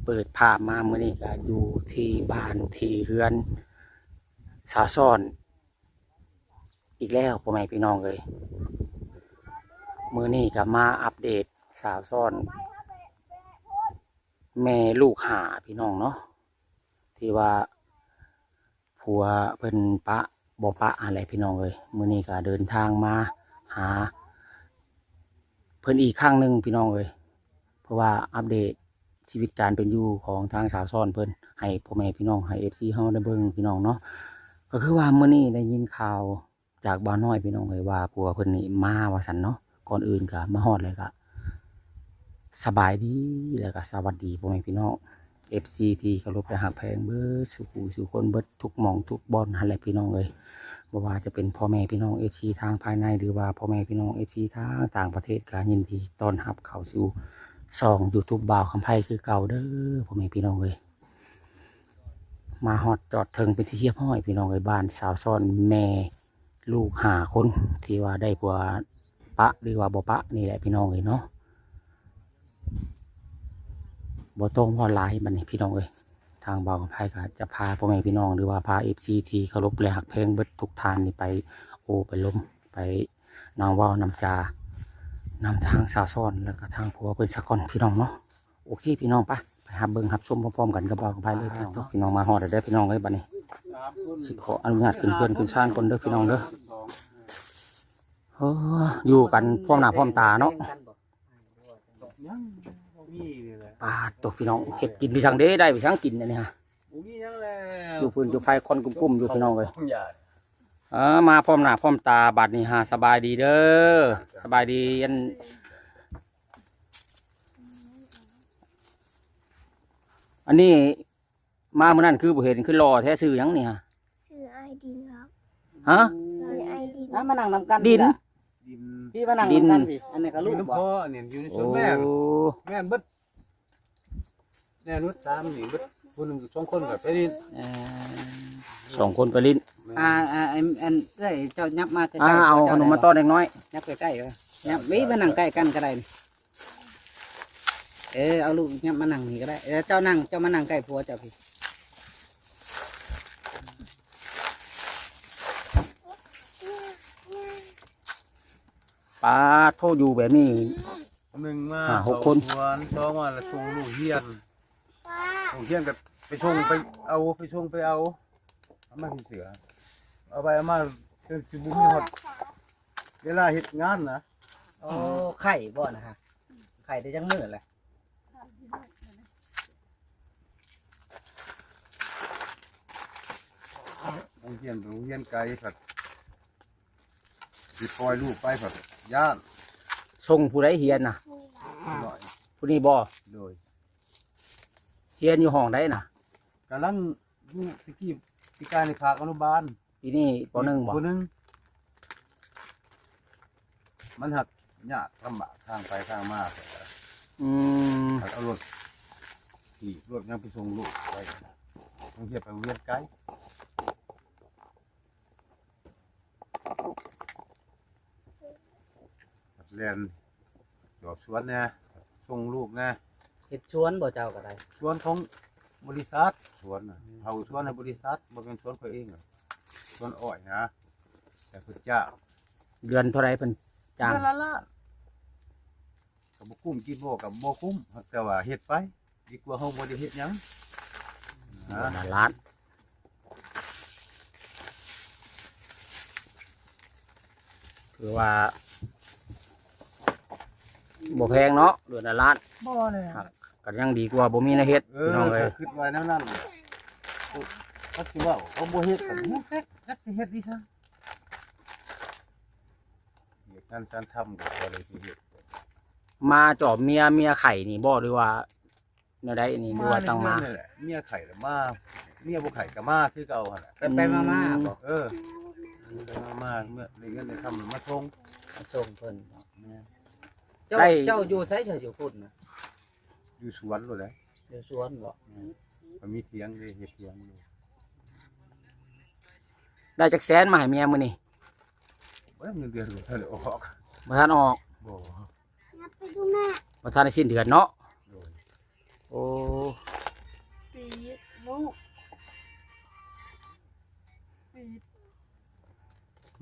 ເປີດພາບມາມື້ນີ້ກໍຢູ່ທີ່ບ້ານທີ່ເຮືອນສາວຊ້ອນອີກແລ້ວ ພໍ່ແມ່ພີ່ນ້ອງເອີຍ. ມື້ນີ້ກໍມາອັບເດດສາວຊ້ອນ ແມ່ລູກຫ້າພີ່ນ້ອງເນາະ ທີ່ວ່າຜົວເພິ່ນປະ ບໍ່ປະຫັ້ນແຫຼະພີ່ນ້ອງເອີຍ. ມື້ນີ້ກໍເດີນທາງມາຫາເພິ່ນອີກຄັ້ງໜຶ່ງພີ່ນ້ອງເອີຍ ເພື່ອວ່າອັບເດດຊີວິດການເປັນຢູ່ຂອງທາງສາວຊ້ອນເພິ່ນ ໃຫ້ພໍ່ແມ່ພີ່ນ້ອງ ໃຫ້ເອັຟຊີເຮົາໄດ້ເບິ່ງພີ່ນ້ອງເນາະ. ກໍຄືວ່າມື້ນີ້ໄດ້ຍິນຂ່າວ ຈາກບ່າວນ້ອຍພີ່ນ້ອງເອີຍ ວ່າຜົວເພິ່ນນີ້ມາວ່າຊັ້ນເນາະ. ກ່ອນອື່ນກໍມາຮອດແລ້ວກໍສະບາຍດີ ແລ້ວກໍສະຫວັດດີພໍ່ແມ່ພີ່ນ້ອງເອັຟຊີທີ່ເຄົາລົບ ແລະ ຮັກແພງເບິດສູ່ຜູ້ສູ່ຄົນ ເບິດທຸກໝ່ອງທຸກບ່ອນຫັ້ນແຫຼະພີ່ນ້ອງເອີຍ. ບໍ່ວ່າຈະເປັນພໍ່ແມ່ພີ່ນ້ອງເອັຟຊີທາງພາຍໃນ ຫຼືວ່າພໍ່ແມ່ພີ່ນ້ອງເອັຟຊີທາງຕ່າງປະເທດ ກໍຍິນດີຕ້ອນຮັບເຂົ້າສູ່ຊ່ອງຢູທູບບ່າວຄຳໄພຄືເກົ່າເດີພໍ່ແມ່ພີ່ນ້ອງເອີຍ. ມາຮອດຈອດເຖິງເປັນທີ່ຮຽບຮ້ອຍພີ່ນ້ອງເອີຍ ບ້ານສາວຊ້ອນແມ່ລູກຫ້າຄົນ ທີ່ວ່າໄດ້ຜົວປະ ຫຼືວ່າບໍ່ປະນີ້ແຫຼະພີ່ນ້ອງເອີຍເນາະ. ບໍ່ຕ້ອງເວົ້າຫຼາຍບັດນີ້ພີ່ນ້ອງເອີຍ ທາງບ່າວຄຳໄພກໍຈະພາພໍ່ແມ່ພີ່ນ້ອງ ຫຼືວ່າພາເອັຟຊີທີ່ເຄົາລົບ ແລະ ຮັກແພງເບິດທຸກທ່ານນີ້ ໄປໂອ້ໄປລົມ ໄປນັ່ງເວົ້ານຳຈານຳທາງສາວຊ້ອນ ແລ້ວກໍທາງຜົວເພິ່ນສາກ່ອນພີ່ນ້ອງເນາະ. ໂອເຄພີ່ນ້ອງ ໄປ ໄປຮັບເບິ່ງຮັບຊົມພ້ອມໆກັນກັບບ່າວຄຳໄພເລີຍພີ່ນ້ອງເນາະ. ພີ່ນ້ອງມາຮອດແລ້ວເດີພີ່ນ້ອງເອີຍ ບັດນີ້ຊິຂໍອະນຸຍາດຂຶ້ນເຮືອນຂຶ້ນຊານກ່ອນເດີພີ່ນ້ອງເດີ. ເອີ ຢູ່ກັນພ້ອມໜ້າພ້ອມຕາເນາະ. ຍັງບໍ່ມີນີ້ແຫຼະ ປາດໂທ້ພີ່ນ້ອງ ເຮັດກິນໄປສັງເດ້ ໄດ້ໄປສັງກິນອັນນີ້ຮະ ບໍ່ມີຫຍັງແລ້ວ ຢູ່ຟືນຢູ່ໄຟ ຄວັນກຸ້ມໆຢູ່ພີ່ນ້ອງເອີຍ. ເອີ ມາພ້ອມໜ້າພ້ອມຕາບັດນີ້ຮະ ສະບາຍດີເດີ ສະບາຍດີ. ອັນ ອັນນີ້ມາມື້ນັ້ນຄືບໍ່ເຫັນ ຄືຫຼໍ່ແທ້ ຊື່ຫຍັງນີ້ຮະ? ຊື່ອ້າຍດິນຄັບ. ຮະ? ຊື່ອ້າຍດິນ. ອ່ະ ມານັ່ງນຳກັນ ດິນ ນີ້ລະ ດິນ ພີ່ມານັ່ງນຳກັນພີ່. ອັນນີ້ກໍລູກບໍ່? ຢູ່ນຳພໍ່ ອັນນີ້ຢູ່ໃນສວນແມ່. ໂອ້ ແມ່ນເບິດ ແມ່ນເບິດສາມນີ້ເບິດ ຜູ້ໜຶ່ງສອງຄົນກໍໄປຫຼິ້ນ. ເອີ ສອງຄົນໄປຫຼິ້ນ. ແມ່ນ ອ່າ ອ່າ ອັນ ອັນເອື້ອຍເຈົ້າຫຍັບມາໃກ້ໆ ອ່າ ເອົາຂະໜົມມາຕ້ອນເດັກນ້ອຍ ຫຍັບໃກ້ໆ ຫຍັບ ໄປ ມານັ່ງໃກ້ກັນກໍໄດ້ນີ້. ເອີ ເອົາລູກຫຍັບມານັ່ງນີ້ກໍໄດ້. ເອີ ເຈົ້ານັ່ງ ເຈົ້າມານັ່ງໃກ້ຜົວເຈົ້າພີ້. ປາໂທ້ ຢູ່ແບບນີ້ ໜຶ່ງມາ ຫ້າຫົກຄົນ ເຂົ້າສວນ ສອງມາລະສົ່ງລູກຮຽນ ໂຮງຮຽນກໍໄປສົ່ງໄປເອົາ ໄປສົ່ງໄປເອົາ ເອົາມາເສືອ ເອົາໄປເອົາມາ ຈົນຊິບໍ່ມີຮອດເວລາເຮັດງານນະ. ໂອ້ ໄຂ້ບໍ່ນະຮະ? ໄຂ້ໄດ້ຈັກມື້ແລ້ວ? ໂຮງຮຽນ ໂຮງຮຽນໄກຄັບ ຊິປ່ອຍລູກໄປພັດຢ້ານ. ສົ່ງຜູ້ໃດຮຽນນະ? ຜູ້ນ້ອຍ ຜູ້ນີ້ບໍ່? ໂດຍ. ຮຽນຢູ່ຫ້ອງໃດນະ? ກຳລັງຢູ່ ຕະກີ້ປີກາຍນີ້ພາກອະນຸບານ. ປີນີ້ ປໍໜຶ່ງບໍ່? ປໍໜຶ່ງ. ມັນຫາກຍາກລຳບາກທາງໄປທາງມາ. ອືມ ເອົາລົດຖີບລົດຫຍັງໄປສົ່ງລູກໄປ ໂຮງຮຽນ ໄປໂຮງຮຽນໄກ. ແລ່ນຈອບສວນແດ່ ສົ່ງລູກແດ່. ເຮັດສວນບໍ່ເຈົ້າກໍໄດ້? ສວນຂອງບໍລິສັດ ສວນນະ. ອືມ ເຊົ່າສວນໃຫ້ບໍລິສັດ ບໍ່ແມ່ນສວນຂ້ອຍເອງ ສວນອ້ອຍນະ ແຕ່ເພິ່ນຈ້າງ. ເດືອນເທົ່າໃດເພິ່ນຈ້າງ? ເດືອນລະລ້ານ. ກໍບໍ່ກຸ້ມ ກິນບໍ່ ກໍບໍ່ກຸ້ມ ແຕ່ວ່າເຮັດໄປ ດີກວ່າເຮົາບໍ່ໄດ້ເຮັດຫຍັງ. ເດືອນລະລ້ານ ຖືວ່າບໍ່ແພງເນາະ ເດືອນລະລ້ານ. ບໍ່ແລ້ວ ກໍຍັງດີກວ່າບໍ່ມີແນວເຮັດ. ເອີ ພີ່ນ້ອງເອີຍ ກໍຄິດວ່າແນວນັ້ນແຫຼະ. ກໍຊິເວົ້າ ເຂົາບໍ່ເຮັດ ກໍບໍ່ຈັກ ຈັກຊິເຮັດອີ່ຫຍັງ. ວຽກງານການທຳກໍບໍ່ໄດ້ເຮັດ. ມາຈອບເມຍ ເມຍໄຂ້ນີ້ບໍ່ ຫຼືວ່າແນວໃດນີ້ ຫຼືວ່າຕັ້ງມາ? ມາເລື້ອຍໆ ເມຍໄຂ້ລະມາ ເມຍບໍ່ໄຂ້ກໍມາຄືເກົ່າຫັ້ນແຫຼະ. ໄປໆມາໆບໍ່? ເອີ ໄປໆມາໆ ເມື່ອໄດ້ເງິນໄດ້ຄຳມາສົ່ງ ມາສົ່ງເພິ່ນ. ແມ່ນ. ເຈົ້າ ໄດ້ ເຈົ້າຢູ່ໃສ ເຈົ້າຢູ່ພຸ້ນນະ? ຢູ່ສວນໂລດແຫຼະ. ຢູ່ສວນບໍ່? ແມ່ນ. ກໍມີຖຽງເດ້ ເຮັດຖຽງຢູ່. ໄດ້ຈັກແສນມາໃຫ້ເມຍມື້ນີ້? ໂອ້ຍ ເງິນເດືອນບໍ່ທັນໄດ້ອອກ. ບໍ່ທັນອອກ? ບໍ່. ໄປດູແມ່ ບໍ່ທັນໄດ້ສິ້ນເດືອນເນາະ. ໂດຍ. ໂອ້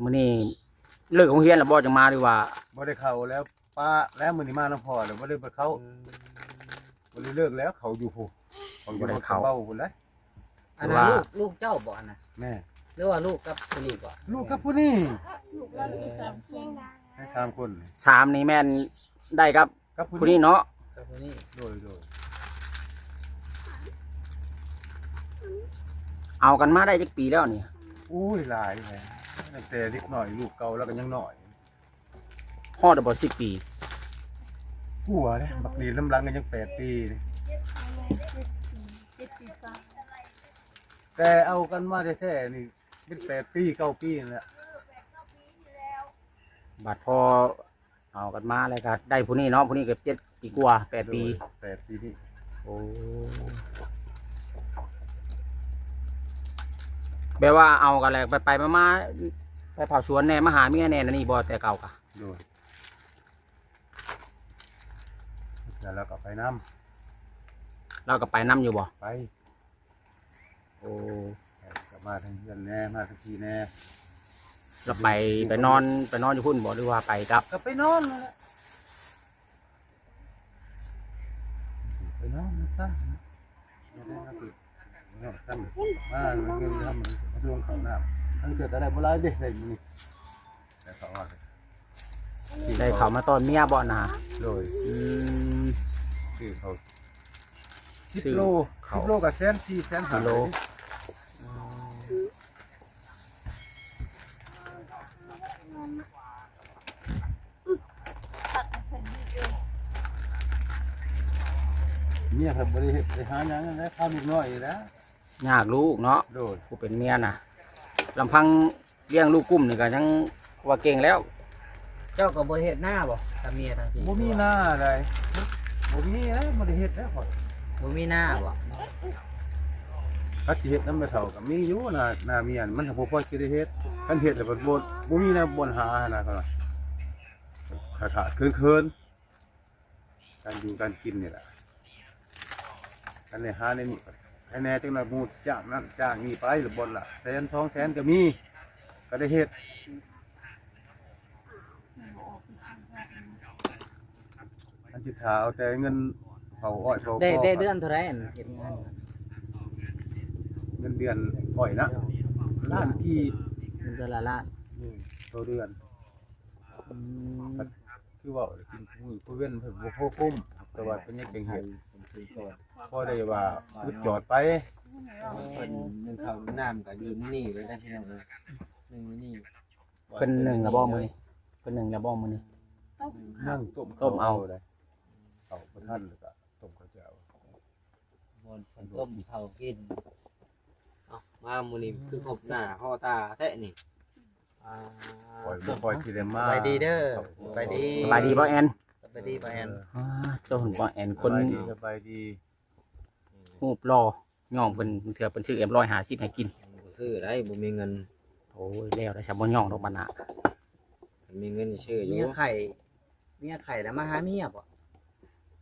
ມື້ນີ້ເລີກໂຮງຮຽນແລ້ວບໍ່ ຈັ່ງມາ ຫຼືວ່າ? ບໍ່ໄດ້ເຂົ້າແລ້ວ ປະແລ້ວ ມື້ນີ້ມານຳພໍ່ແລ້ວ ບໍ່ໄດ້ໄປເຂົ້າ. ອືມ ບໍ່ໄດ້ເລີກແລ້ວ ເຂົ້າຢູ່ພຸ້ນ ເຂົ້າຢູ່ ບໍ່ໄດ້ເຂົ້າ ເບົາພຸ້ນແຫຼະ. ອັນນັ້ນ ຄືວ່າ ລູກ ລູກເຈົ້າບໍ່ອັນນັ້ນ? ແມ່ນ. ຫຼືວ່າລູກກັບຜູ້ນີ້ບໍ່? ລູກກັບຜູ້ນີ້. ລູກລາວມີສາມຄົນ ໃຫ້ສາມຄົນ. ສາມນີ້ແມ່ນໄດ້ກັບ ກັບຜູ້ ຜູ້ນີ້ເນາະ? ກັບຜູ້ນີ້. ໂດຍ ໂດຍ. ເອົາກັນມາໄດ້ຈັກປີແລ້ວນີ້? ໂອ້ຍ ຫຼາຍແລ້ວ ຕັ້ງແຕ່ເດັກນ້ອຍ ລູກເກົ່າລາວກໍຍັງນ້ອຍ. ຮອດແລ້ວບໍ່ ສິບປີ? ກວ່າເດ້ ບັກດີນນຳຫຼັງກໍຍັງແປດປີ. ແຕ່ເອົາກັນມາແທ້ໆນີ້ເປັນແປດປີ ເກົ້າປີນັ້ນແຫຼະ. ບາດພໍເອົາກັນມາແລ້ວກໍໄດ້ຜູ້ນີ້ເນາະ ຜູ້ນີ້ກໍເຈັດປີກວ່າ ແປດປີ. ໂດຍ ແປດປີນີ້. ໂອ້ ແບບວ່າເອົາກັນແລ້ວ ໄປໆມາໆ ໄປເຝົ້າສວນແດ່ ມາຫາເມຍແດ່ ອັນນີ້ບໍ່ ແຕ່ເກົ່າກະ? ໂດຍ. ແລ້ວລາວກໍໄປນຳ. ລາວກໍໄປນຳຢູ່ບໍ່? ໄປ. ໂອ້ ກໍມາທາງເຮືອນແດ່ ມາທາງພີ້ແດ່. ລາວໄປ ໄປນອນ ໄປນອນຢູ່ພຸ້ນບໍ່ ຫຼືວ່າໄປກັບ? ກໍໄປນອນນັ້ນແຫຼະ ໄປນອນນຳກັນ. ມາເງິນທຳມາລວງເຂົ້ານ້ຳ ທັງເທື່ອກໍໄດ້ບໍ່ຫຼາຍເດ້ ໄດ້ມື້ນີ້ ໄດ້ເຂົ້າມາ ໄດ້ເຂົ້າມາຕ້ອນເມຍບໍ່ນະ? ໂດຍ. ອືມ ຊື້ເຂົ້າ ສິບໂລ ເຂົ້າ ສິບໂລກໍແສນສີ່ ແສນຫ້າໂລ. ເມຍກໍບໍ່ໄດ້ເຮັດໄດ້ຫາຫຍັງນະ ພາລູກນ້ອຍນີ້ແຫຼະ. ຍາກລູກເນາະ. ໂດຍ. ຜູ້ເປັນເມຍນະ ລຳພັງລ້ຽງລູກກຸ້ມນີ້ກໍຍັງວ່າເກັ່ງແລ້ວ. ເຈົ້າກໍບໍ່ເຮັດນາບໍ່ ກັບເມຍທາງພີ້? ບໍ່ມີນາໃດ ບໍ່ມີເດ້ ບໍ່ໄດ້ເຮັດເດ້ຂ້ອຍ. ບໍ່ມີນາບໍ່? ຄັນຊິເຮັດນຳແມ່ເຖົ້າກໍມີຢູ່ນາ ນາເມຍ ມັນກໍບໍ່ພໍຊິໄດ້ເຮັດ. ຄັນເຮັດແລ້ວບໍ່ ບໍ່ມີແນວບ່ອນຫານະ ຂ້ອຍວ່າ ຂາດໆເຂີນໆ ການຢູ່ການກິນນີ້ແຫຼະ. ຄັນໄດ້ຫາແນວນີ້ ໃຫ້ແດ່ ຈັກໜ້ອຍໝູ່ຈ້າງນັ້ນຈ້າງນີ້ໄປ ລະບ່ອນລະແສນສອງແສນກໍມີ ກໍໄດ້ເຮັດ. ມັນຊິຖ້າເອົາແຕ່ເງິນເຜົາອ້ອຍເຜົາຄໍ. ໄດ້ເດືອນເທົ່າໃດ ອັນເຮັດງານ? ເງິນເດືອນຂ້ອຍນະ ລ້ານກີບ. ເງິນເດືອນລະລ້ານ. ອືມ ຕໍ່ເດືອນ. ອືມ ຄືເວົ້າແຫຼະ ກິນມື້ຄືເວັນເພິ່ນບໍ່ພໍກຸ້ມ ແຕ່ວ່າເປັນຫຍັງຈັ່ງເຮັດ ພໍໄດ້ວ່າຢຸດຈອດໄປ. ເພິ່ນໜຶ້ງເຂົ້າໜຶ້ງນ້ຳກໍຢູ່ໃນນີ້ເລີຍເດ້ພີ່ນ້ອງເອີຍ ໜຶ້ງຢູ່ນີ້. ເພິ່ນໜຶ້ງແລ້ວບໍ່ມື້ນີ້? ເພິ່ນໜຶ້ງແລ້ວບໍ່ມື້ນີ້? ຍັງຕົ້ມ ຕົ້ມເອົາ ເຂົ້າບໍ່ທັນ ແລ້ວກໍຕົ້ມເຂົ້າເຈົ້າ ບ່ອນເພິ່ນຕົ້ມເຂົ້າກິນ. ເອົ້າ ມາມື້ນີ້ຄືພົບໜ້າພໍ້ຕາແທ້ນີ້. ອ່າ ຂ້ອຍບໍ່ຄ່ອຍຊິໄດ້ມາ. ສະບາຍດີເດີ. ສະບາຍດີ ສະບາຍດີບໍ່ແອນ? ສະບາຍດີບໍ່ແອນ? ເອີ ອ່າ ໂຕ ບໍ່ແອນຄົນ ສະບາຍດີ ສະບາຍດີ. ຮູບຫຼໍ່ ຍ້ອງເພິ່ນ ເທື່ອເພິ່ນຊື້ເອັມຮ້ອຍຫ້າສິບໃຫ້ກິນ. ບໍ່ຊື້ໄດ້ ບໍ່ມີເງິນ. ໂອ້ຍ ແລ້ວໄດ້ຊະ ບໍ່ຍ້ອງດອກບັດໜ້າ. ຄັນມີເງິນຊິຊື້ຢູ່. ເມຍໄຂ້ ເມຍໄຂ້ແລ້ວມາຫາເມຍບໍ່?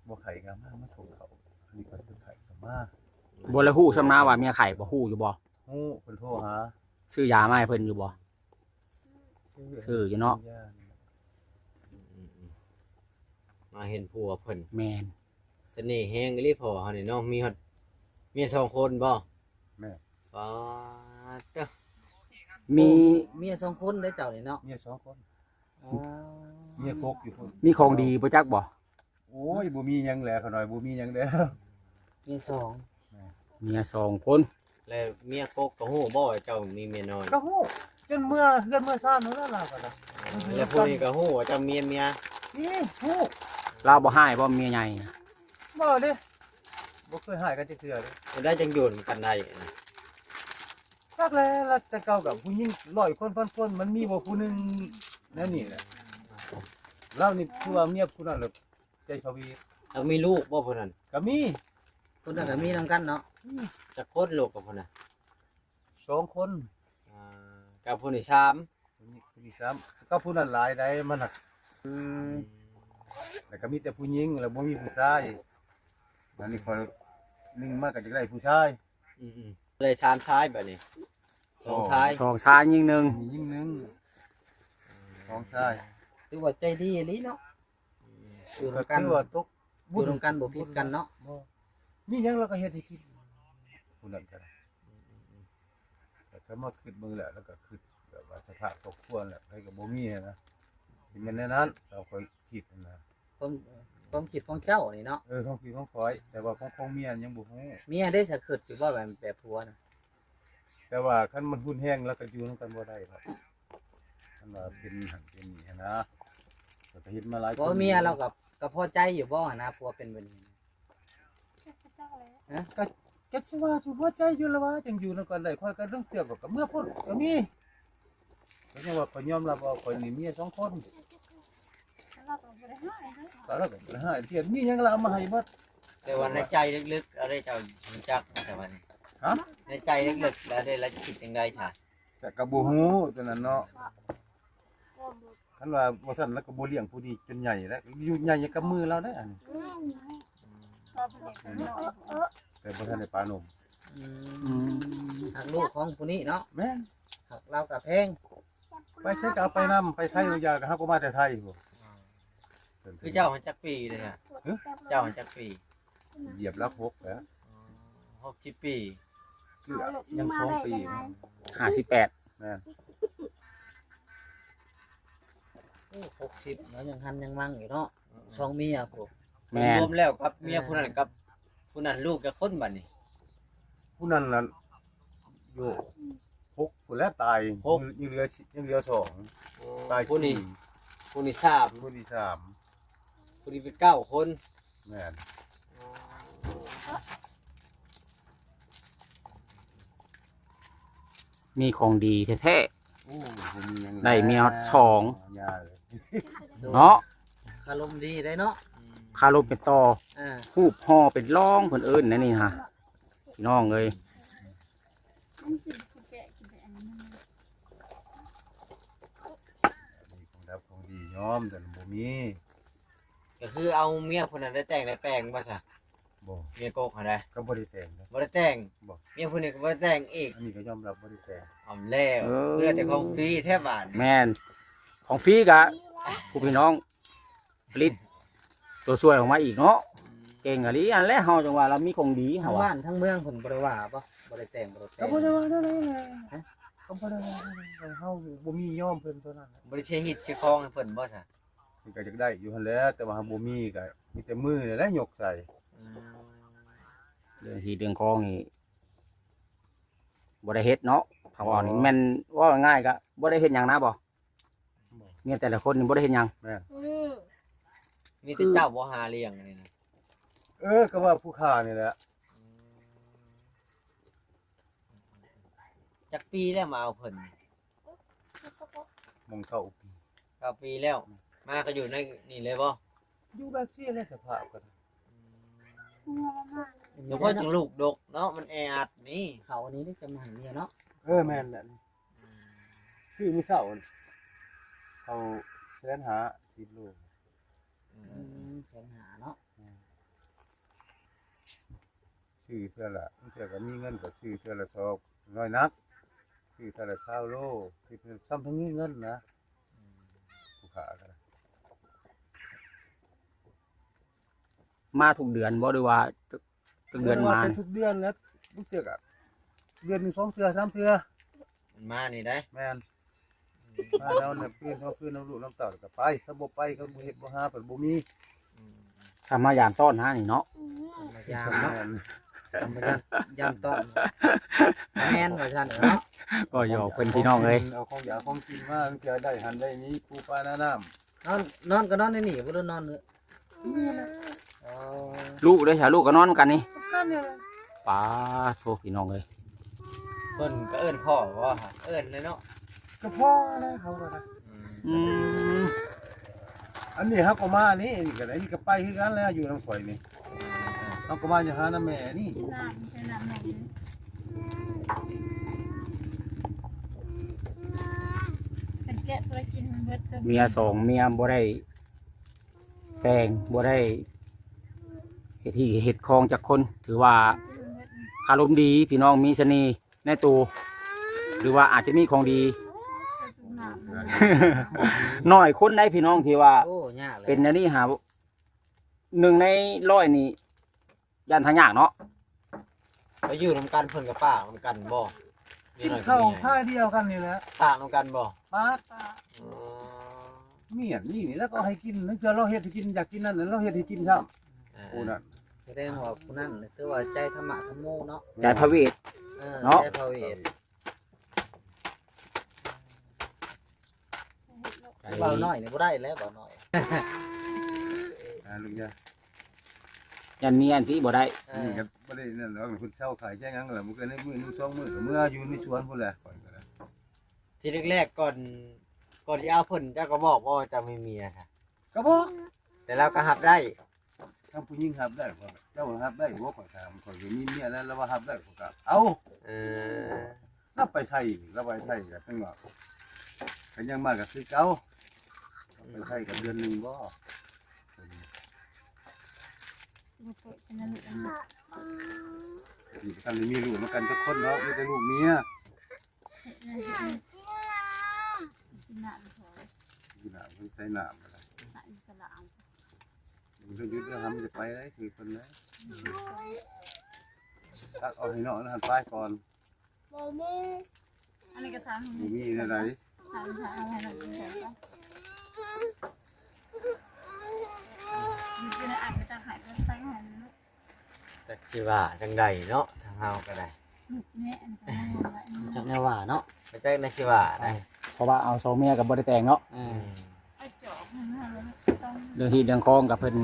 ບໍ່ໄຂ້ກໍມາ ມາສົ່ງເຂົ້າ. ອັນນີ້ກໍເປັນໄຂ້ກໍມາ. ບໍ່ລະຮູ້ຊຳນາວ່າເມຍໄຂ້ບໍ່ ຮູ້ຢູ່ບໍ່? ຮູ້ ເພິ່ນໂທຫາ. ຊື້ຢາມາໃຫ້ເພິ່ນຢູ່ບໍ່? ຊື້ ຊື້ຢູ່ເນາະ. ອືມໆ ມາເຫັນຜົວເພິ່ນ. ແມ່ນ. ສະເໜ່ແຮງອີ່ຫຼີພໍ່ເຮົານີ້ເນາະ. ມີຮອດເມຍສອງຄົນບໍ່? ແມ່ນ. ປາດເຕີ ມີເມຍສອງຄົນເດ້ເຈົ້ານີ້ເນາະ. ເມຍສອງຄົນ. ອໍ ເມຍກົກຢູ່ພຸ້ນ. ມີຂອງດີບໍ່ຈັກບໍ່? ໂອ້ຍ ບໍ່ມີຫຍັງແຫຼະ ຂ້ານ້ອຍ ບໍ່ມີຫຍັງແລ້ວ. ເມຍສອງ. ແມ່ນ. ເມຍສອງຄົນ. ແລ້ວເມຍກົກກໍຮູ້ບໍ່ວ່າເຈົ້າມີເມຍນ້ອຍ? ກໍຮູ້ ຈົນເມືອເຮືອນເມືອຊານນັ້ນລະ ລາວກໍໄດ້. ແລ້ວຜູ້ນີ້ກໍຮູ້ວ່າເຈົ້າມີເມຍ? ນີ້ຮູ້. ລາວບໍ່ຮ້າຍບໍ່ ເມຍໃຫຍ່? ບໍ່ເດ້ ບໍ່ເຄີຍຮ້າຍກັນຈັກເທື່ອເດ້. ຈະໄດ້ຈັ່ງຢູ່ນຳກັນໄດ້? ຈັກແຫຼະ ລະແຕ່ເກົ່າກັບຜູ້ຍິງຮ້ອຍຄົນພັນຄົນ ມັນມີບໍ່ຜູ້ໜຶ່ງແນວນີ້ແຫຼະ. ລາວນີ້ຄືວ່າເມຍຜູ້ນັ້ນລະໃຈພະວີ. ລາວມີລູກບໍ່ຜູ້ນັ້ນ? ກໍມີ. ຜູ້ນັ້ນກໍມີນຳກັນເນາະ. ຈັກຄົນລູກກັບຜູ້ນັ້ນ? ສອງຄົນ. ອ່າ ກັບຜູ້ນີ້ສາມ. ຜູ້ນີ້ ຜູ້ນີ້ສາມ ກັບຜູ້ນັ້ນຫຼາຍໃດ໋ ມັນນະ. ອືມ ແລ້ວກໍມີແຕ່ຜູ້ຍິງ ແລ້ວບໍ່ມີຜູ້ຊາຍ. ອັນນີ້ຂ້ອຍໜຶ່ງມາກໍຢາກໄດ້ຜູ້ຊາຍ. ອືມໆ ເລີຍສາມຊາຍບາດນີ້. ສອງຊາຍ ສອງຊາຍຍິງໜຶ່ງ. ຍິງໜຶ່ງ. ຂອງຊາຍ ຖືວ່າໃຈດີອີ່ຫຼີເນາະ. ຢູ່ນຳກັນ ກໍຖືວ່າຕົກ ຢູ່ນຳກັນບໍ່ຜິດກັນເນາະ. ບໍ່ ມີຫຍັງລາວກໍເຮັດໃຫ້ກິນ ຜູ້ນັ້ນກໍໄດ້. ແຕ່ສາມາດຄິດເບິ່ງແລ້ວ ແລ້ວກໍຄິດແບບວ່າສະພາບຄອບຄົວແລ້ວ ໃຜກໍບໍ່ມີຫັ້ນນະ ຊິແມ່ນແນວນັ້ນ ຕາມຂ້ອຍຄິດຫັ້ນນະ. ຄວາມ ຄວາມຄິດຂອງເຈົ້ານີ້ເນາະ. ເອີ ຄວາມຄິດຂອງຂ້ອຍ ແຕ່ວ່າຂອງ ຂອງເມຍຍັງບໍ່ຮູ້. ເມຍເດ້ ສະຄິດຢູ່ບໍ່ ແບບ ແບບຜົວນະ? ແຕ່ວ່າຄັນມັນຮຸນແຮງ ລາວກໍຢູ່ນຳກັນບໍ່ໄດ້ດອກ. ຄັນວ່າເປັນຫັ້ນເປັນນີ້ຫັ້ນນະ ຂ້ອຍກໍເຫັນມາຫຼາຍຄົນ. ເມຍລາວກໍ ກໍພໍໃຈຢູ່ບໍ່ຫັ້ນນະ ຜົວເປັນແບບນີ້? ຮະ? ກໍ ກໍຊິວ່າຊິພໍໃຈຢູ່ລະວ່າ ຈັ່ງຢູ່ນຳກັນໄດ້. ຂ້ອຍກໍລາງເທື່ອຂ້ອຍກໍເມືອພຸ້ນກໍມີ. ກໍຍັງວ່າຂ້ອຍຍອມຮັບວ່າຂ້ອຍນີ້ເມຍສອງຄົນ ລາວກໍບໍ່ໄດ້ຮ້າຍເນາະ ກໍລາວກໍບໍ່ໄດ້ຮ້າຍເທື່ອ. ມີຫຍັງລາວເອົາມາໃຫ້ເບິດ. ແຕ່ວ່າໃນໃຈເລິກໆ ລາວໄດ້ ເຈົ້າຮູ້ຈັກ ແຕ່ວ່ານີ້ ຮະ? ໃນໃຈເລິກໆ ລາວໄດ້ ລາວຄິດຈັ່ງໃດຊະ? ແຕ່ກໍບໍ່ຮູ້ຕົວນັ້ນເນາະ. ຄັນວ່າບໍ່ຊັ້ນລາວກໍບໍ່ລ້ຽງຜູ້ນີ້ຈົນໃຫຍ່ແລ້ວ. ຢູ່ໃຫຍ່ກັບມືລາວໄດ໋ອັນນີ້ ແຕ່ບໍ່ທັນໄດ້ປານົມ. ອືມ ຮັກລູກຂອງຜູ້ນີ້ເນາະ. ແມ່ນ ຮັກລາວກໍແພງ. ໄປໃສກໍເອົາໄປນຳ ໄປໄທບາງຢ່າງກໍເຮົາກໍມາແຕ່ໄທພຸ້ນ. ຄືເຈົ້າຫັ້ນຈັກປີເດ້ຮະ? ຮະ? ເຈົ້າຫັ້ນຈັກປີ? ຢຽບຫຼັກຫົກແລ້ວ. ອໍ ຫົກສິບປີ ເກືອບ ຍັງສອງປີ ຫ້າສິບແປດ. ແມ່ນ ໂອ້ ຫົກສິບແລ້ວ ຍັງຫັນຍັງມັງຢູ່ເນາະ. ອືມ ສອງເມຍພຸ້ນ. ແມ່ນ ລວມແລ້ວກັບເມຍ ເອີ ຜູ້ນັ້ນກັບຜູ້ນັ້ນ ລູກຈັກຄົນບັດນີ້? ຜູ້ນັ້ນນັ້ນ ໂອ້ ຫົກພຸ້ນແຫຼະຕາຍ. ຫົກ ຍັງເຫຼືອ ຍັງເຫຼືອສອງ. ໂອ້ ຕາຍສີ່. ຜູ້ນີ້ສາມ ຜູ້ນີ້ເປັນເກົ້າຄົນ. ແມ່ນ ມີຂອງດີແທ້ໆ. ໂອ້ ບໍ່ມີຫຍັງ ໄດ້ເມຍຮອດສອງ ຢ່າເລີຍເນາະ. ຄາລົມດີໄດ໋ເນາະ ຄາລົມເປັນຕໍ່. ເອີ ຮູບຫໍ່ເປັນລອງ ເພິ່ນເອີ້ນແນວນີ້ຫະ ພີ່ນ້ອງເອີຍ. ມີຂອງດັບຂອງດີຍອມ ແຕ່ບໍ່ມີ. ກໍຄືເອົາເມຍຜູ້ນັ້ນໄດ້ແຕ່ງໄດ້ແປງບໍ່ຊະ? ບໍ່ ເມຍກົກຫັ້ນນະ ກໍບໍ່ໄດ້ແຕ່ງເດ້. ບໍ່ໄດ້ແຕ່ງ. ບໍ່ ເມຍຜູ້ນີ້ກໍບໍ່ໄດ້ແຕ່ງອີກ. ອັນນີ້ກໍຍອມຮັບບໍ່ໄດ້ແຕ່ງ. ເອົາແລ້ວ ເອີ ເພື່ອແຕ່ຂອງຟຣີແທ້ບາດນີ້. ແມ່ນ ຂອງຟຣີກະ ຜູ້ພີ່ນ້ອງຜະລິດຕົວຊ່ວຍອອກມາອີກເນາະ. ເກັ່ງອີ່ຫຼີ ອັນແຫຼະ ເຮົາຈັ່ງວ່າລາວມີຂອງດີ ທາງບ້ານທາງເມືອງເພິ່ນບໍ່ໄດ້ວ່າບໍ່? ບໍ່ໄດ້ແຕ່ງ ບໍ່ໄດ້ແຕ່ງ ກໍບໍ່ໄດ້ວ່າແນວໃດນະ. ຮະ? ກໍບໍ່ໄດ້ວ່າແນວໃດ ເຮົາບໍ່ມີຍອມເພິ່ນເທົ່ານັ້ນ. ບໍ່ໄດ້ເຊຍຮີດເຊຍຄອງໃຫ້ເພິ່ນບໍ່ຊະ? ເພິ່ນກໍຢາກໄດ້ຢູ່ຫັ້ນແຫຼະ ແຕ່ວ່າເຮົາບໍ່ມີ ກໍມີແຕ່ມືນີ້ແຫຼະຍົກໃສ່. ອືມ ເລື່ອງຮີດເລື່ອງຄອງນີ້ບໍ່ໄດ້ເຮັດເນາະ. ຖ້າວ່ານີ້ ບໍ່ ແມ່ນ ເວົ້າງ່າຍໆ ກໍບໍ່ໄດ້ເຮັດຫຍັງນະບໍ່? ບໍ່ ເມຍແຕ່ລະຄົນນີ້ບໍ່ໄດ້ເຮັດຫຍັງ. ແມ່ນ ອືມ ມີແຕ່ເຈົ້າບໍ່ຫາລ້ຽງນີ້ນະ? ເອີ ກໍວ່າຜູ້ຂ້ານີ້ແຫຼະ. ອືມ ຈັກປີແລ້ວມາເອົາເພິ່ນ? ມາເກົ້າປີ. ເກົ້າປີແລ້ວ. ມາກໍຢູ່ໃນນີ້ເລີຍບໍ່? ຢູ່ແບບຊີ້ແຫຼະ ສະພາບກໍໄດ້. ອືມ ແລ້ວພໍຈັ່ງລູກດົກເນາະ ມັນແອອັດນີ້. ເຂົາອັນນີ້ຈະມາໃຫ້ເມຍເນາະ. ເອີ ແມ່ນແຫຼະ. ອືມ ຊື້ມື້ເຊົ້າ ເຂົ້າແສນຫ້າ ສິບໂລ. ອືມ ແສນຫ້າເນາະ. ແມ່ນ ຊື້ເທື່ອລະ ບາງເທື່ອກໍມີເງິນກໍຊື້ເທື່ອລະຊອບ ນ້ອຍໜັກ ຊື້ເທື່ອລະຊາວໂລ ຊື້ສ່ຳທັງມີເງິນນະ. ອືມ ຜູ້ຂ້າກໍໄດ້. ມາທຸກເດືອນບໍ່ ຫຼືວ່າຈັກ ຈັກເດືອນມາ? ມາທຸກເດືອນແຫຼະ ບາງເທື່ອກໍເດືອນໜຶ່ງສອງເທື່ອສາມເທື່ອ. ມັນມານີ້ໄດ໋. ແມ່ນ ມາແລ້ວນະ ຄືນເຮົາຄືນນຳລູກນຳເຕົ້າ ແລ້ວກໍໄປ. ຖ້າບໍ່ໄປ ກໍບໍ່ເຮັດບໍ່ຫາ ເພິ່ນບໍ່ມີ. ອືມ ຖ້າມາຢາມຕ້ອນຫານີ້ເນາະ. ມາຢາມເນາະ. ແມ່ນ ມາຢາມ ຢາມຕ້ອນ. ແມ່ນວ່າຊັ້ນເນາະ. ກໍຢອກເພິ່ນພີ່ນ້ອງເອີຍ. ເອົາຂອງຢາກຂອງກິນມາ ເພື່ອໄດ້ຫັ້ນໄດ້ນີ້ ປູປານານ້ຳ. ນອນ ນອນກໍນອນໃນນີ້ບໍ່ ຫຼືນອນ? ນີ້ແຫຼະ. ອໍ ລູກເດ້ຊະ ລູກກໍນອນນຳກັນນີ້? ນຳກັນນີ້ແຫຼະ. ປາໂທ ພີ່ນ້ອງເອີຍ. ເພິ່ນກໍເອີ້ນພໍ່ບໍ່? ເອີ້ນແຫຼະເນາະ. ກໍພໍ່ແຫຼະ ເຂົາກໍໄດ້. ອືມ ອືມ ອັນນີ້ເຮົາກໍມານີ້ ນີ້ກໍໄດ້ ນີ້ກໍໄປຄືກັນແຫຼະ ຢູ່ນຳຂ້ອຍນີ້. ເຮົາກໍມາຢູ່ຫານຳແມ່ນີ້. ເມຍສອງເມຍບໍ່ໄດ້ແຕ່ງ ບໍ່ໄດ້ເຮັດທີ່ເຮັດຄອງຈັກຄົນ ຖືວ່າຄາລົມດີ ພີ່ນ້ອງ ມີສະເໜ່ໃນໂຕ ຫຼືວ່າອາດຈະມີຂອງດີ. ໜ້ອຍຄົນໃດພີ່ນ້ອງທີ່ວ່າ ໂອ້ ຍາກແຫຼະ ເປັນແນວນີ້ຫາ ໜຶ່ງໃນຮ້ອຍນີ້ ຢ້ານທາງຍາກເນາະ. ໄປຢູ່ນຳກັນ ເພິ່ນກໍປາກນຳກັນບໍ່? ກິນເຂົ້າພາດຽວກັນນີ້ແຫຼະ ປາກນຳກັນບໍ່? ປາກ. ອໍ ເມຍນີ້ນີ້ແຫຼະກໍໃຫ້ກິນ ລາງເທື່ອລາວເຮັດໃຫ້ກິນ ຢາກກິນນັ້ນ ລາວເຮັດໃຫ້ກິນຊ້ຳ. ເອີ ຜູ້ນັ້ນ ສະແດງວ່າຜູ້ນັ້ນຖືວ່າໃຈທຳມະທຳໂມເນາະ ໃຈພະເວດ ເອີ ເນາະ ໃຈພະເວດ. ເວົ້າໜ້ອຍນີ້ບໍ່ໄດ້ແລ້ວ ເວົ້າໜ້ອຍ ອ່າ ລຸງຢາ ຢ້ານເມຍອັນຕິບໍ່ໄດ້. ເອີ ນີ້ກໍບໍ່ໄດ້ນັ້ນດອກ ເພິ່ນເຊົາຂາຍແຈ້ງຫຍັງລະ ບໍ່ເກີນມື້ໜຶ່ງສອງມື້ກໍເມືອຢູ່ໃນສວນພຸ້ນແຫຼະ. ຂ້ອຍກໍໄດ້ ທີແລກໆ ກ່ອນ ກ່ອນຊິເອົາເພິ່ນ ເຈົ້າກໍບອກບໍ່ວ່າເຈົ້າມີເມຍຊະ? ກໍບອກ ແຕ່ລາວກໍຮັບໄດ້. ຖ້າຜູ້ຍິງຮັບໄດ້ ເຈົ້າຮັບໄດ້ບໍ່? ຂ້ອຍຖາມ ຂ້ອຍມີເມຍແລ້ວ ລາວວ່າຮັບໄດ້ ຂ້ອຍກໍເອົາ. ເອີ ລາວໄປໄທ ລາວໄປໄທກໍຈັ່ງວ່າ ກໍຍັງມາກໍຄືເກົ່າ. ໄປໄທກໍເດືອນໜຶ່ງບໍ່? ບໍ່ເປີດເປັນອັນນີ້ ນີ້ກໍທັນໄດ້ມີລູກນຳກັນຈັກຄົນເນາະ ມີແຕ່ລູກເມຍ. ກິນນ້ຳ ກິນນ້ຳ ໃສ່ນ້ຳກໍໄດ້ ໃສ່ນ້ຳ ມັນກໍຢຸດແລ້ວ ມັນຈະໄປໄດ້ຄືເພິ່ນນະ ຕັກເອົາໃຫ້ນ້ອງນັ້ນໄປກ່ອນ. ບໍ່ມີ ອັນນີ້ກໍຖາມ ບໍ່ມີແນວໃດ ຖາມ ຖາມເອົາໃຫ້ນ້ອງກິນກ່ອນ ຢູ່ໃນອ່າງກໍຈະໃຫ້ເພິ່ນໃສ່ໃຫ້ ຈັກຊິວ່າຈັ່ງໃດເນາະ ທາງເຮົາກໍໄດ້ ແມ່ນ ຈັກແນວວ່າເນາະ ບໍ່ຈັກແນວຊິວ່າໄດ໋ ເພາະວ່າເອົາສອງເມຍກໍບໍ່ໄດ້ແຕ່ງເນາະ. ອືມ ເລື່ອງຮີດເລື່ອງຄອງກໍເພິ່ນ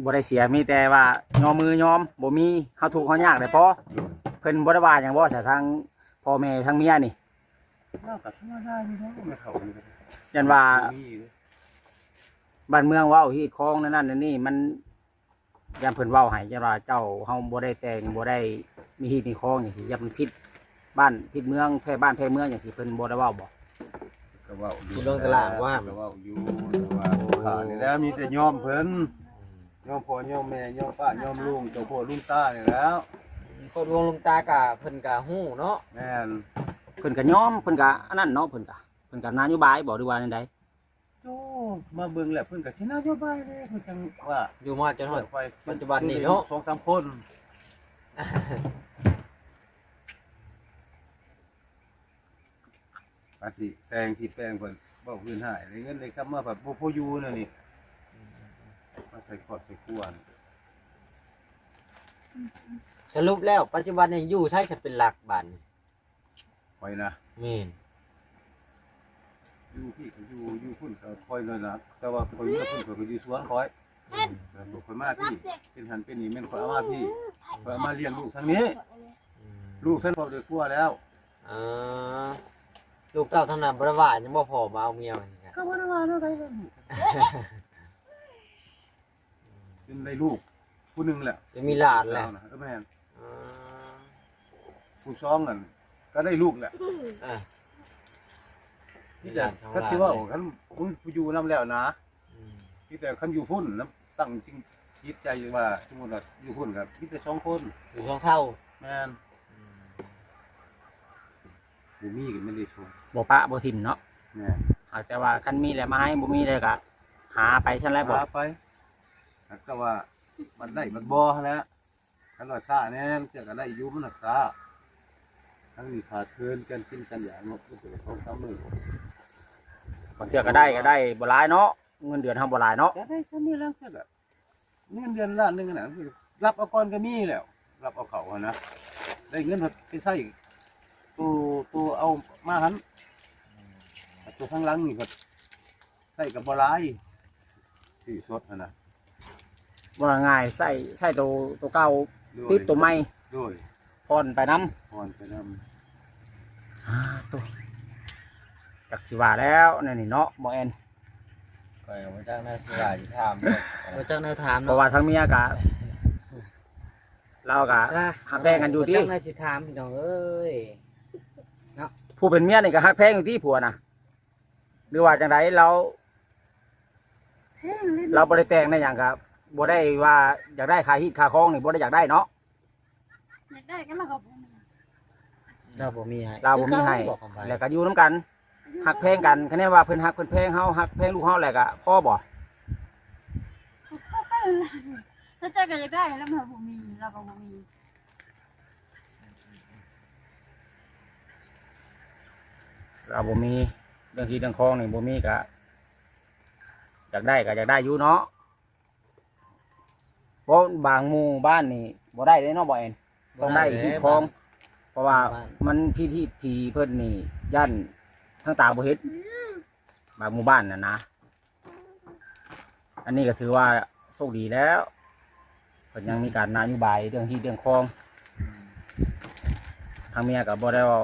ບໍ່ໄດ້ເສຍ ມີແຕ່ວ່າຍອມມືຍອມ ບໍ່ມີ ເຮົາທຸກເຮົາຍາກໄດ້ພໍ. ໂດຍ ເພິ່ນບໍ່ໄດ້ວ່າຫຍັງບໍ່ຊະ ທາງພໍ່ແມ່ທາງເມຍນີ້? ລາວກໍທຳມະດາຢູ່ແລ້ວ ແມ່ເຖົ້ານີ້ກໍ ຢ້ານວ່າ ບໍ່ມີເດ້ ບ້ານເມືອງເວົ້າຮີດຄອງນັ້ນນັ້ນນີ້ ມັນ ຢ້ານເພິ່ນເວົ້າໃຫ້ ຢ້ານວ່າເຈົ້າ ເຮົາບໍ່ໄດ້ແຕ່ງ ບໍ່ໄດ້ມີຮີດມີຄອງຈັ່ງຊີ້ ຢ້ານມັນຜິດບ້ານຜິດເມືອງ ແພ້ບ້ານແພ້ເມືອງຈັ່ງຊີ້ ເພິ່ນບໍ່ໄດ້ເວົ້າບໍ່? ກໍເວົ້າຢູ່ ທີ່ລົງຕະຫຼາດວ່າ ກໍເວົ້າຢູ່ ແຕ່ວ່າ ໂອ້ ຂ້ານີ້ແຫຼະມີແຕ່ຍອມເພິ່ນ ອືມ ຍອມພໍ່ຍອມແມ່ ຍອມປ້າຍອມລຸງ ເຈົ້າພໍ່ລຸງຕານີ້ແຫຼ້ວ. ຄອບຄົວລຸງຕາກໍເພິ່ນກໍຮູ້ເນາະ. ແມ່ນ ເພິ່ນກໍຍອມ ເພິ່ນກໍອັນນັ້ນເນາະ ເພິ່ນກໍ ເພິ່ນກໍນະໂຍບາຍບໍ່ ຫຼືວ່າແນວໃດ? ໂອ້ ມາເບິ່ງແລ້ວເພິ່ນກໍຊິນະໂຍບາຍເດ້ ເພິ່ນຈັ່ງວ່າ ຢູ່ມາຈົນຮອດປັດຈຸບັນນີ້ເນາະ ສອງສາມຄົນ ອາ ຊິແຊງຊິແປງ ເພິ່ນເວົ້າພື້ນຮ້າຍ ໄດ້ເງິນໄດ້ຄຳມາພັດບໍ່ພໍຢູ່ແນວນີ້ ມາໃສ່ຄອບໃສ່ຄົວ. ສະຫຼຸບແລ້ວ ປັດຈຸບັນນີ້ຢູ່ໃສ ຈະເປັນຫຼັກບາດນີ້? ຂ້ອຍນະ ແມ່ນ ຢູ່ພີ້ກໍຢູ່ ຢູ່ພຸ້ນກໍຂ້ອຍນັ້ນລະ ແຕ່ວ່າຂ້ອຍເມືອພຸ້ນ ຂ້ອຍກໍຢູ່ສວນຂ້ອຍ ອືມ ແລ້ວຂ້ອຍມາພີ້ ເປັນຫັ້ນເປັນນີ້ ແມ່ນຂ້ອຍເອົາມາພີ້ ຂ້ອຍເອົາມາລ້ຽງລູກທາງນີ້ ອືມ ລູກຊັ້ນບໍ່ໄດ້ຜົວແລ້ວ. ເອີ ລູກເຕົ້າທາງນັ້ນບໍ່ໄດ້ວ່າຫຍັງບໍ່ ພໍ່ມາເອົາເມຍວ່າຫຍັງ? ກໍບໍ່ໄດ້ວ່າແນວໃດແລ້ວ ຈົນໄດ້ລູກຜູ້ໜຶ່ງແຫຼະ ຈະມີຫຼານແຫຼະ ເອີ ແມ່ນ ອືມ ຜູ້ສອງນັ້ນກໍໄດ້ລູກແຫຼະ ເອີ ມີຫຼານສອງ ມີແຕ່ຄັນຊິເວົ້າ ຄັນບໍ່ມີຜູ້ຢູ່ນຳແລ້ວນະ ອືມ ມີແຕ່ຄັນຢູ່ພຸ້ນນຳ ຕັ້ງຈິດໃຈວ່າ ສົມມຸດວ່າຢູ່ພຸ້ນກໍມີແຕ່ສອງຄົນ ຢູ່ສອງເຖົ້າ ແມ່ນ ອືມ ບໍ່ມີກໍແມ່ນໄດ້ຊົງ ບໍ່ປະບໍ່ຖິ້ມເນາະ ແມ່ນ ຫາກແຕ່ວ່າຄັນມີແລ້ວມາໃຫ້ ບໍ່ມີແລ້ວກໍຫາໄປຊັ້ນແຫຼະ ຫາໄປ ຫາກແຕ່ວ່າມັນໄດ້ມັນບໍ່ຫັ້ນແຫຼະ ຄັນວ່າຊ້າແດ່ ມັນເທື່ອກໍໄດ້ຢູ່ ມັນຮັກສາ ທັງນີ້ຂາດເຂີນ ການກິນການຢາກເນາະ ມັນເປັນສອງສາມມື້ ບາງເທື່ອກໍໄດ້ ກໍໄດ້ບໍ່ຫຼາຍເນາະ ເງິນເດືອນເຮົາບໍ່ຫຼາຍເນາະ ກໍໄດ້ສ່ຳນີ້ລະ ເທື່ອກໍ ເງິນເດືອນລ້ານໜຶ່ງຫັ້ນນະ ລັບເອົາກ່ອນກໍມີແລ້ວ ລັບເອົາເຂົ້າຫັ້ນນະ ໄດ້ເງິນໄປໃຊ້ໂຕ ໂຕເອົາມາຫັ້ນ ໂຕທາງຫຼັງນີ້ກໍໃຊ້ກໍບໍ່ຫຼາຍ ຊື້ສົດຫັ້ນນະ ວ່າງ່າຍ ໃຊ້ ໃຊ້ໂຕ ໂຕເກົ່າ ໂດຍ ຕິດໂຕໃໝ່ ໂດຍ ຜ່ອນໄປນຳ ຜ່ອນໄປນຳ ອ່າ ໂຕ ຈັກຊິວ່າແລ້ວແນວນີ້ເນາະ ບໍ່ແອນ ຂ້ອຍກໍບໍ່ຈັກແນວຊິວ່າຊິຖາມ ບໍ່ຈັກແນວຖາມ ເພາະວ່າທາງເມຍກະ ລາວກະຮັກແພງກັນຢູ່ຕິ ບໍ່ຈັກແນວຊິຖາມ ພີ່ນ້ອງເອີຍ ເນາະ ຜູ້ເປັນເມຍນີ້ກະຮັກແພງຢູ່ຕິ ຜົວນະ ຫຼືວ່າຈັ່ງໃດ ລາວ ແພງເລີຍ ລາວບໍ່ໄດ້ແຕ່ງໄດ້ຫຍັງກະບໍ່ໄດ້ວ່າຢາກໄດ້ຄ່າຮີດຄ່າຄອງນີ້ ບໍ່ໄດ້ຢາກໄດ້ເນາະ ຢາກໄດ້ກໍລາວກໍບໍ່ມີ ລາວບໍ່ມີໃຫ້ ລາວບໍ່ມີໃຫ້ ຄືເກົ່າ ແລ້ວກໍຢູ່ນຳກັນ ຮັກແພງກັນ ຄະແນນວ່າເພິ່ນຮັກເພິ່ນແພງເຮົາ ຮັກແພງລູກເຮົາແຫຼະ ກະພໍບໍ່? ເຂົາເຈົ້າກໍຢາກໄດ້ ແລ້ວມັນບໍ່ມີ ລາວກໍບໍ່ມີ. ລາວບໍ່ມີ ເລື່ອງທີ່ເລື່ອງຄອງນີ້ບໍ່ມີ ກະຢາກໄດ້ ກະຢາກໄດ້ຢູ່ເນາະ. ເພາະບາງໝູ່ບ້ານນີ້ບໍ່ໄດ້ເດ້ເນາະ ບໍ່ແອນ ຕ້ອງໄດ້ທີ່ຄອງ ເພາະວ່າມັນທີ່ທີ່ຜີເພິ່ນນີ້ຢ້ານທາງຕາບໍ່ເຫັນ ບາງໝູ່ບ້ານຫັ້ນນະ. ອັນນີ້ກໍຖືວ່າໂຊກດີແລ້ວ ເພິ່ນຍັງມີການນະໂຍບາຍເລື່ອງທີ່ເລື່ອງຄອງ ທາງເມຍກໍບໍ່ໄດ້ເວົ້າ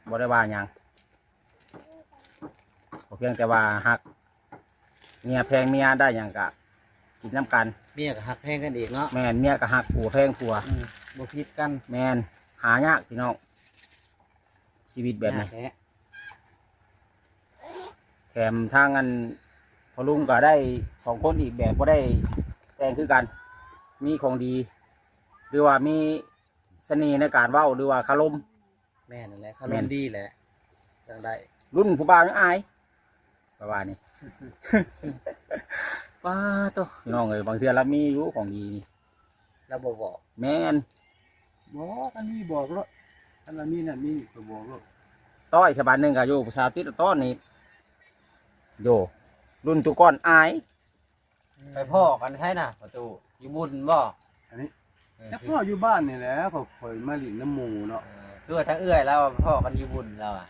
ບໍ່ໄດ້ວ່າຫຍັງ ກໍພຽງແຕ່ວ່າຮັກເມຍ ແພງເມຍ ໄດ້ຫຍັງກະກິນນຳກັນ. ເມຍກໍຮັກແພງກັນອີກເນາະ. ແມ່ນ ເມຍກໍຮັກຜົວ ແພງຜົວ. ອືມ ບໍ່ຜິດກັນ. ແມ່ນ ຫາຍາກພີ່ນ້ອງ ຊີວິດແບບນີ້. ຍາກແທ້. ແຖມທາງອັນພໍ່ລຸງກໍໄດ້ສອງຄົນອີກ ແບບບໍ່ໄດ້ແຕ່ງຄືກັນ ມີຂອງດີ ຫຼືວ່າມີສະເໜ່ໃນການເວົ້າ ຫຼືວ່າຄາລົມ. ແມ່ນແຫຼະ ຄາລົມດີແຫຼະ ຈັ່ງໄດ້ ລຸ້ນຜູ້ບ່າວຍັງອາຍ ປະມານນີ້. ປາໂຕ ພີ່ນ້ອງເອີຍ ບາງເທື່ອລາວມີຢູ່ຂອງດີນີ້ ລາວບໍ່ບອກ. ແມ່ນ ບໍ່ ຄັນມີບອກໂລດ ຄັນລາວມີນັ້ນມີກໍບອກໂລດ. ຕ້ອຍສະບານໜຶ່ງກໍຢູ່ ຜູ້ສາວຕິດຕ້ອນນີ້ ໂຢ ລຸ້ນຕຸກ່ອນອາຍ. ໄປພໍ້ກັນໃສນະປະຕູ ຢູ່ບຸນບໍ່? ອັນນີ້ ເອີ ຈັກພໍ້ຢູ່ບ້ານນີ້ແຫຼະ ເພາະຂ້ອຍມາຫຼິ້ນນຳໝູ່ເນາະ. ເອີ ຄືວ່າທາງເອື້ອຍລາວພໍ້ກັນຢູ່ບຸນລາວອະ.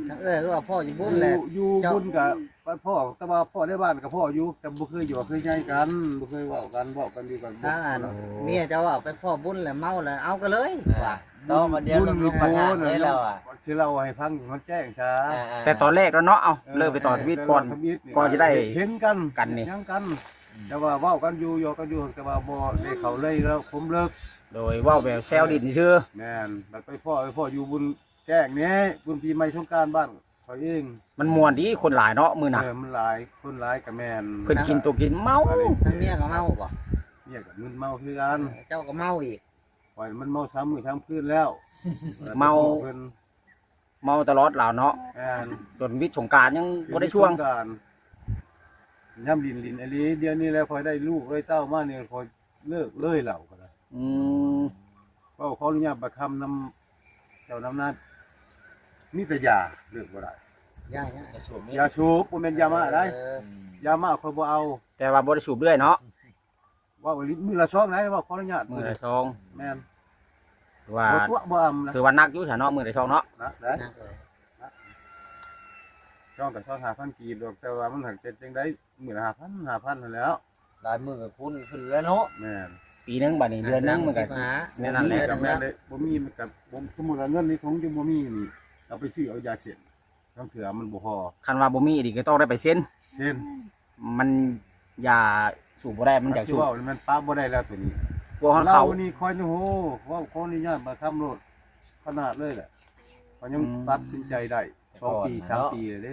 ທາງເອື້ອຍຄືວ່າພໍ້ຢູ່ບຸນແຫຼະ ຢູ່ ຢູ່ ເຈົ້າ ບຸນກະໄປພໍ້ ແຕ່ວ່າພໍ້ໃນບ້ານກະພໍ້ຢູ່ ແຕ່ບໍ່ເຄີຍຢູ່ເຄີຍໃຫຍ່ກັນ ບໍ່ເຄີຍເວົ້າກັນ ເວົ້າກັນຢູ່ກັນ. ທາງອັນ ໂອ້ ເມຍເຈົ້າວ່າໄປພໍ້ບຸນແລ້ວເມົາແລ້ວເອົາກັນເລີຍວ່າ. ເນາະ ມັນດຽວລົມໆປະທະເລີຍລາວອະ. ຊິເລົ່າໃຫ້ຟັງໃຫ້ມັນແຈ້ງຊະ. ເອີ ແຕ່ຕອນແລກແລ້ວເນາະ ເອົາ ເອີ ເລີ່ມໄປຕໍ່ທຳອິດກ່ອນ ເອີ ທຳອິດນີ້ ກ່ອນຊິໄດ້ເຫັນກັນ ກັນນີ້ ຫຍັງກັນ ອືມ ແຕ່ວ່າເວົ້າກັນຢູ່ ຢອກກັນຢູ່ ແຕ່ວ່າບໍ່ໄດ້ເຂົ້າເລີຍແລ້ວຄົມເລິກ ໂດຍເວົ້າແບບແຊວຫຼິ້ນຊື່. ແມ່ນ ບັດໄປພໍ້ ໄປພໍ້ຢູ່ບຸນແຈ້ງນີ້ ບຸນປີໃໝ່ສົງການບ້ານຂ້ອຍເອງ. ມັນມ່ວນດີ ຄົນຫຼາຍເນາະມື້ນະ. ເອີ ມັນຫຼາຍ ຄົນຫຼາຍກໍແມ່ນ ເພິ່ນກິນຕົວກິນເມົາ ທາງເມຍກໍເມົາບໍ່? ເມຍກໍມຶນເມົາຄືກັນ. ເອີ ເຈົ້າກໍເມົາອີກ. ຂ້ອຍມັນເມົາສາມມື້ສາມຄືນແລ້ວ ເມົາ ເພິ່ນ ເມົາຕະຫຼອດລາວເນາະ. ແມ່ນ ຈົນວິດສົງການຍັງບໍ່ໄດ້ຊ່ວງ. ສົງການ ຍາມຫຼິ້ນ ຫຼິ້ນອີ່ຫຼີ. ດຽວນີ້ແຫຼະຂ້ອຍໄດ້ລູກໄດ້ເຕົ້າມານີ້ ຂ້ອຍເລີກເລີຍເຫຼົ້າກໍໄດ້. ອືມ ເວົ້າຂໍອະນຸຍາດບັກຄຳນຳເຈົ້ານຳນາ ມີແຕ່ຢາ ເລີກບໍ່ໄດ້. ຢາຫຍັງ? ຢາສູບ ຢາສູບ ບໍ່ແມ່ນຢາມ້າໄດ໋. ເອີ ຢາມ້າຂ້ອຍບໍ່ເອົາ ແຕ່ວ່າບໍ່ໄດ້ສູບເລື້ອຍເນາະ. ເວົ້າອີ່ຫຼີ ມື້ລະຊອງໄດ໋ ເວົ້າຂໍອະນຸຍາດ ມື້ລະຊອງ. ແມ່ນ ຖືວ່າ ບໍ່ຕົວະບໍ່ອຳນະ ຖືວ່າໜັກຢູ່ຊະເນາະ ມື້ລະຊອງເນາະ. ໜັກໄດ໋ ໜັກເລີຍ ຊອງກໍຊອງຫ້າພັນກີບດອກ ແຕ່ວ່າມັນຫາກເປັນຈັ່ງໃດ ມື້ລະຫ້າພັນ ຫ້າພັນຫັ້ນແຫຼ້ວ ຫຼາຍມື້ກໍຄູນຂຶ້ນແລ້ວເນາະ. ແມ່ນ ປີໜຶ່ງ ບາດນີ້ເດືອນໜຶ່ງມັນກໍ ສາມສິບຫ້າ ແມ່ນນັ້ນແຫຼະ ແມ່ນເລີຍ. ບໍ່ມີມັນກໍ ສົມມຸດວ່າເງິນໃນຖົງຈະບໍ່ມີນີ້ ເອົາໄປຊື້ເອົາຢາເສັ້ນ ລາງເທື່ອມັນບໍ່ພໍ. ຄັນວ່າບໍ່ມີອີ່ຫຼີກໍຕ້ອງໄດ້ໄປເຊັນ ເຊັນ ມັນຢາສູບບໍ່ໄດ້ ມັນຢາສູບ. ເວົ້ານີ້ມັນປະບໍ່ໄດ້ແລ້ວໂຕນີ້ ພວກເຮົາ ເລົ່ານີ້ຂ້ອຍນີ້ ໂຫ ເວົ້າຂໍອະນຸຍາດມາຄຳໂລດຂະໜາດເລີຍແຫຼະ. ຂ້ອຍຍັງ ອືມ ຕັດສິນໃຈໄດ້ສອງປີ ສາມປີແລ້ວເດ້.